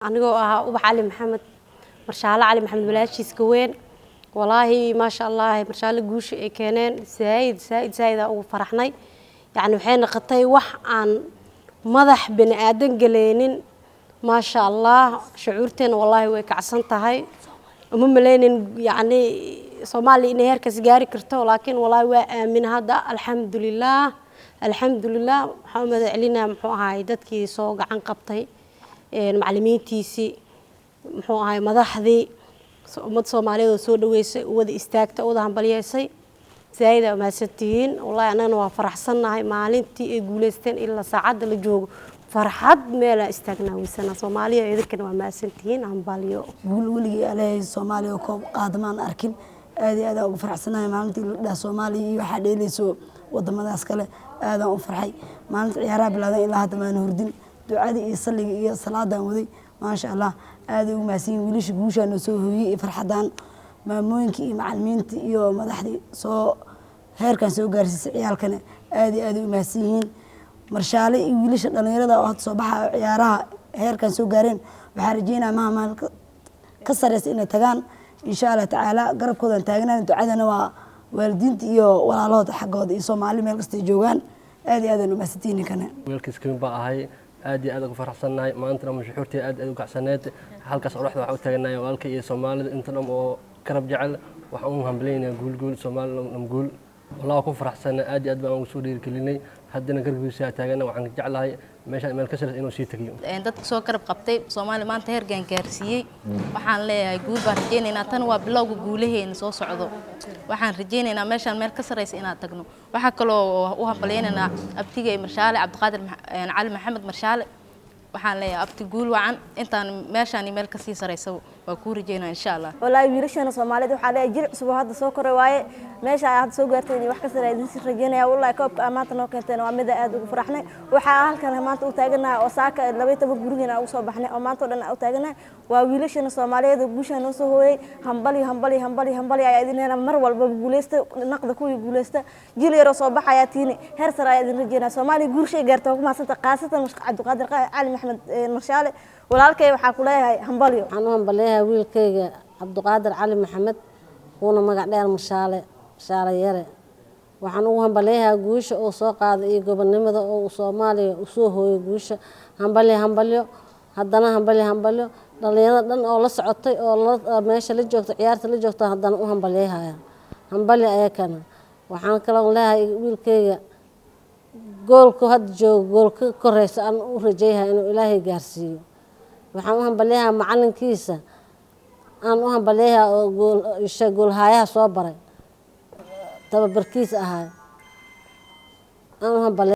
Anigoo ahaa Ubax Cali Maxamed, Marshaale Cali Maxamed walaashiiska weyn, walaahi maasha Allah, Marshaale guusha ay keeneen zaaid zaaid zaaid aan ugu faraxnay. Yacni waxay noqotay wax aan madax bini aadan galeynin. Maasha Allah, shucuurteena wallaahi way kacsan tahay. Uma maleynin yacni Soomaaliya inay heerkaas gaari karto, laakiin wallaahi waa aamin hadda. Alxamdulilah, alxamdulilah. Waxaan u mahad celinaa muxuu ahaay dadkii soo gacan qabtay, macalimiintiisii, muxuu ahaay madaxdii ummadda Soomaaliyeed oo soo dhaweysay, u wada istaagtay, u wada hambalyeysay. Zaaid aa umahadsantihiin. Wallahi annagana waa faraxsannahay. Maalintii ay guuleysteen ilaa saacadda la joogo farxad meelaa istaagnaa weysana. Soomaaliya idinkana waa mahadsantihiin, hambalyo. Guul weligii aleeyahay Soomaaliya oo koob qaadamaan arkin. Aad iyo aad aan ugu faraxsanahay. Maalintii la dhaha Soomaaliya iyo waxaa dheelayso wadamadaas kale, aadaan u farxay. Maalinta ciyaaraha bilaadan ilaa hadda maan hurdin, ducadii iyo salliga iyo salaadaan waday. Maasha Allah, aaday ugu mahadsan yihin wiilasha guushaa noo soo hooyey iyo farxadaan. Maamooyinkii iyo macalimiintii iyo madaxdii soo heerkan soo gaarsiisay ciyaalkana aad iyo aaday u mahadsan yihiin. Marshaale iyo wiilasha dhalinyarada oo hadda soo baxayo ciyaaraha heerkan soo gaareen, waxaa rajeynaya maha maal ka sareysa inay tagaan, insha Allah tacaala. Garabkoodan taagnaan, ducadana waa waalidiinta iyo walaalahooda xaggooda iyo Soomaali meel kastay joogaan. Aad iyo aad aan u mahadsantihiin ninkana. Wiilkiis kamid baa ahay. Aad iyo aad ugu faraxsannahay maantana, mashuxuurtii aad aad u kacsaneed. Halkaas oraxda waxaa u taaganahay walaalka iyo Soomaalida inta dhan oo karab jecel. Waxaan u hambaleynayaa guul, guul Soomaali dham, guul. Wallah ku faraxsanay, aad iyo aad baan ugu soo dhiirigelinay. Haddana garabkiisa taagana, waxaan jeclahay meeshaan meel ka sareysa inuu sii tagiyo. Dadka soo garab qabtay Soomaaliya maanta heergan gaarsiiyey, waxaan leeyahay guul baan rajaynaynaa. Tan waa bilowga guulaheena soo socdo. Waxaan rajaynaynaa meeshaan meel ka sareysa inaan tagno. Waxaa kaloo u hambalyaynaynaa abtigay Marshaale Cabdiqaadir Cali Maxamed Marshaale. Waxaan leeyahay abti, guul wacan, intaan meeshaan meel kasii sareysa waa kuu rajaynaa, insha Allah. Walaahi wiilashana Soomaaliyeed waxaa leeyahay jil cusub oo hadda soo koray waaye. Meesha ay hadda soo gaarteen iyo wax ka sarreeya idin sii rajaynaya. Wallahi koobka aa maanta noo keenteen waa mida aad ugu faraxnay. Waxaa halkan maanta u taaganahay oo saaka 12 gurigeena ugu soo baxnay oo maanta oo dhan u taaganahay waa wiilashana Soomaaliyeed oo guusha noo soo hooyay. Hambali, hambali, hambali, hambali ayaa idin heena. Mar walbaba guuleysta, naqda kuwii guuleysta. Jiil yaroo soo baxayaa tiini, heer sare ayaa idin rajaynaya. Soomaaliya guushay gaarta waa ku mahadsanta, khaasatan Cabdiqaadir Cali Maxamed Marshaale. Walaalkay waxaa ku leeyahay hambalyo. Waxaan u hambalyahay wiilkayga Cabdiqaadir Cali Maxamed, kuuna magac dheer Marshaale, Marshaale Yare. Waxaan ugu hambalyahaa guusha uu soo qaaday iyo gobonnimada oo uu Soomaaliya usoo hooyay guusha. Hambalyo, hambalyo, haddana hambalyo, hambalyo. Dhalinyarada dhan oo la socotay oo meesha la joogta, ciyaarta la joogta, haddana u hambalyahaya, hambalyo ayakana. Waxaan kaloo leeyahay wiilkayga goolku hadda joogo gool ka koreysa aan u rajayhay inuu Ilaahay gaarsiiyo. Waxaan u hambalyahaa macalinkiisa, aan u hambalyahaa oo gool goolhaayaha soo baray, tababarkiisa ahaay aan u hambalya.